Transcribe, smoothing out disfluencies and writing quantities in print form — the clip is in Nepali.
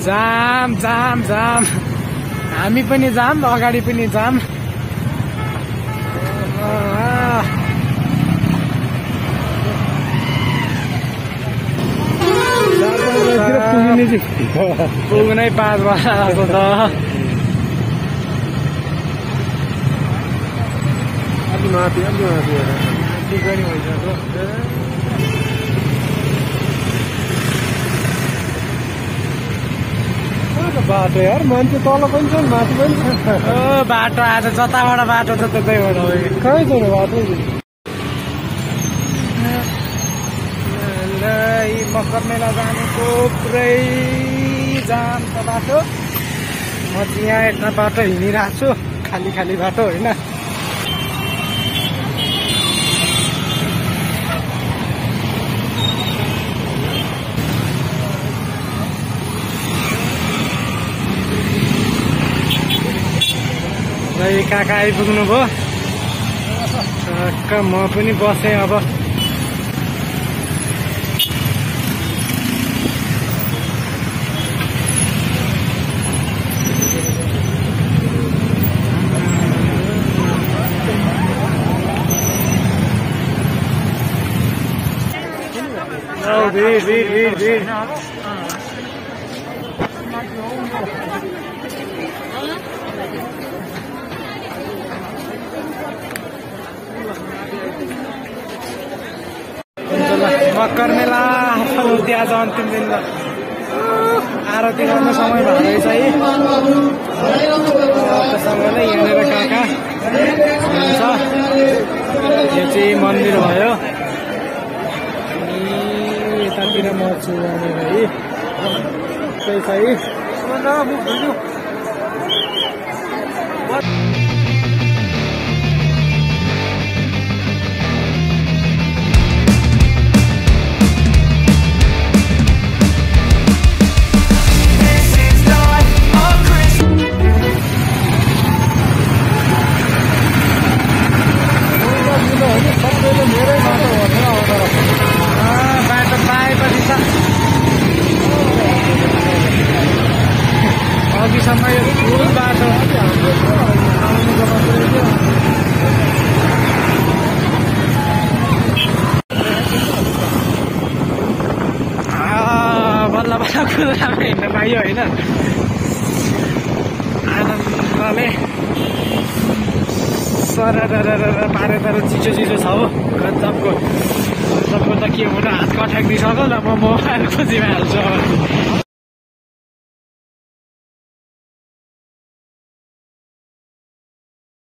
जाम जाम जाम हामी पनि जाम अगाडि पनि जाम पुग्नै 5 बजेको त अलि माथि पनि भइसक्यो बाटो यार मान्छे तल पनि छ माथि पनि छ बाटो आज जताबाट बाटो छ त्यतैबाट कहीँ छैन बाटो मकर मेला जानेको पुरै जाम छ बाटो म चाहिँ यहाँ यता बाटो हिँडिरहेको छु खाली खाली बाटो होइन काका आइपुग्नु भयो टक्क म पनि बसेँ अब भिड मकर मेला आज अन्तिम दिन आरती गर्न समय भएछ है सँगै यहाँनिर काका हुन्छ यो चाहिँ मन्दिर भयो अनि यतातिर म छु यहाँनिर है त्यही छ है बाटो पाएपछि त अघिसम्म यो ठुलो बाटो बल्ल बल्ल खुल्लामा हिँड्न पाइयो होइन आनन्दले पारे तर चिसो चिसो छ हो गजबको त के हुन हात कठाक्दिसक्यो ल म मोबाइल खोजिहाल्छु